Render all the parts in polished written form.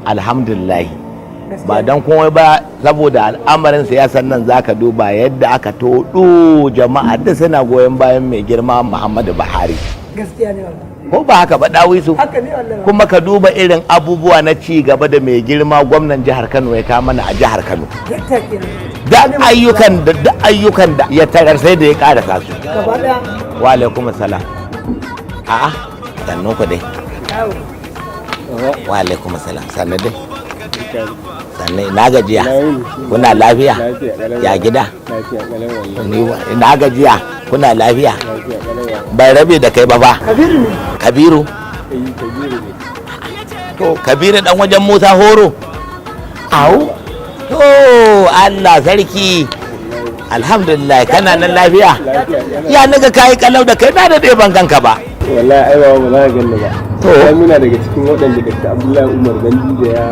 Alhamdulillah, ba don komai ba saboda al'amarin siyasan nan. Zaka duba yadda aka todo jama'a da suna goyon bayan mai girma Muhammadu Buhari. Gaskiya ne wallahi. Ko ba haka ba, Dawisu? Haka ne wallahi. Kuma ka duba irin abubuwa na ci gaba da mai girma gwamnan jihar Kano ya kawo mana a jihar Kano. Dakta kenan. Da ayyukan da ya tarar, sai da ya karasa su. Gaba daya. Wa alaikum salam. A'a, sannun ku dai. Wa alaikum salam. Sannu dai, sannu. Ina gajiya? Kuna lafiya? Ya gida? Ina gajiya? Kuna lafiya? Ban rabe da kai ba fa. Kabiru ne. Kabiru? To, Kabiru dan wajen Musa Horo. Au, to, Allah sarki, alhamdulillah. Kana nan lafiya? Ya naga kai kalau da kai, na da dai ban ganka ba. Wallahi ai ba za ka ganni ba. To. Ai muna daga cikin waɗanda Dr. Abdullahi Umar Ganduje ya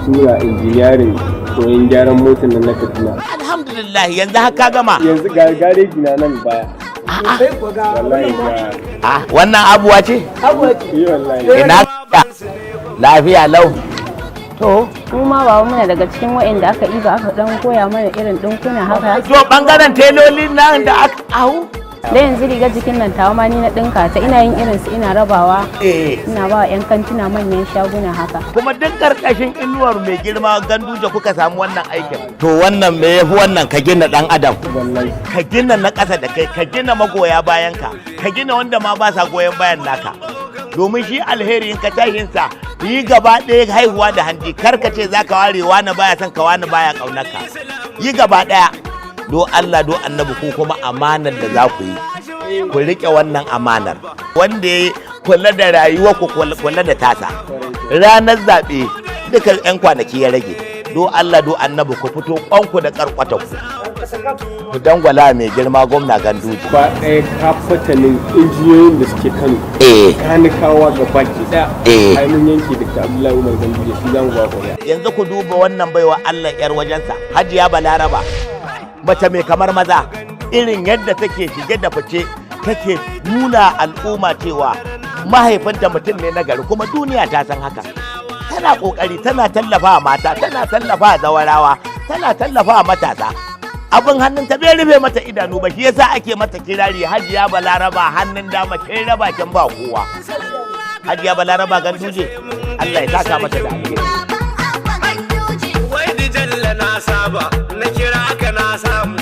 tura engineering koyon gyaran motar nan na Kaduna. Alhamdulillah, yanzu har ka gama? Yanzu ga gareji na nan baya. Sai ko ga wallahi wannan ma. Ga. Ah, wannan abuwa ce? Abuwa ce. Yi wallahi. Ina lafiya lau? To. Mu ma baba muna daga cikin waɗanda aka ɗiba, aka ɗan koya mana irin ɗinkuna haka. To, bangaren teloli nan da aka au. Da yanzu rigar jikin nan tawa ma ni na ɗinka ta. Ina yin irin su, ina rabawa. Ina ba wa 'yan kantuna, manyan shaguna haka. Kuma duk karkashin inuwar mai girma Ganduje kuka samu wannan aikin. To, wannan me yafi wannan? Ka gina dan adam. Wallahi. Ka gina na ƙasa da kai, ka gina magoya bayan ka, ka gina wanda ma ba sa goyon bayan naka, domin shi alheri in ka tashinsa yi gaba ɗaya, haihuwa da hanji. Kar ka ce za ka ware wani baya son ka, wani baya ƙaunar ka. Yi gaba ɗaya. Do Allah, do Annabi, ko kuma amanar da za ku yi, ku riƙe wannan amanar. Wanda ya kula da rayuwa, ku kula da tasa. Ranar zaɓe duka 'yan kwanaki ya rage. Do Allah, do Annabi, ku fito kwanku da ƙarƙwatanku, ku dangwala mai girma gwamna Ganduje. Ba ɗaya kafatanin injiniyoyin da suke Kano, kanikawa ga baki ɗaya, ai mun yanke Dr. Abdullahi Umar Ganduje shi zamu ba ƙuri'a. Yanzu ku duba wannan baiwa Allah, yar wajensa, Hajiya Balaraba, mace mai kamar maza, irin yadda take shige da fice, take nuna al'umma cewa mahaifinta mutum ne na gari, kuma duniya ta san haka. Tana kokari, tana tallafa mata, tana tallafa zawarawa, tana tallafa matasa. Abin hannunta bai rufe mata idanu ba, shi yasa ake mata kirari Hajiya Balaraba hannun dama, kin raba, kin ba kowa. Hajiya Balaraba Ganduje, Allah ya saka mata da alheri. Wai Dijalla na saba, na kira ka na samu.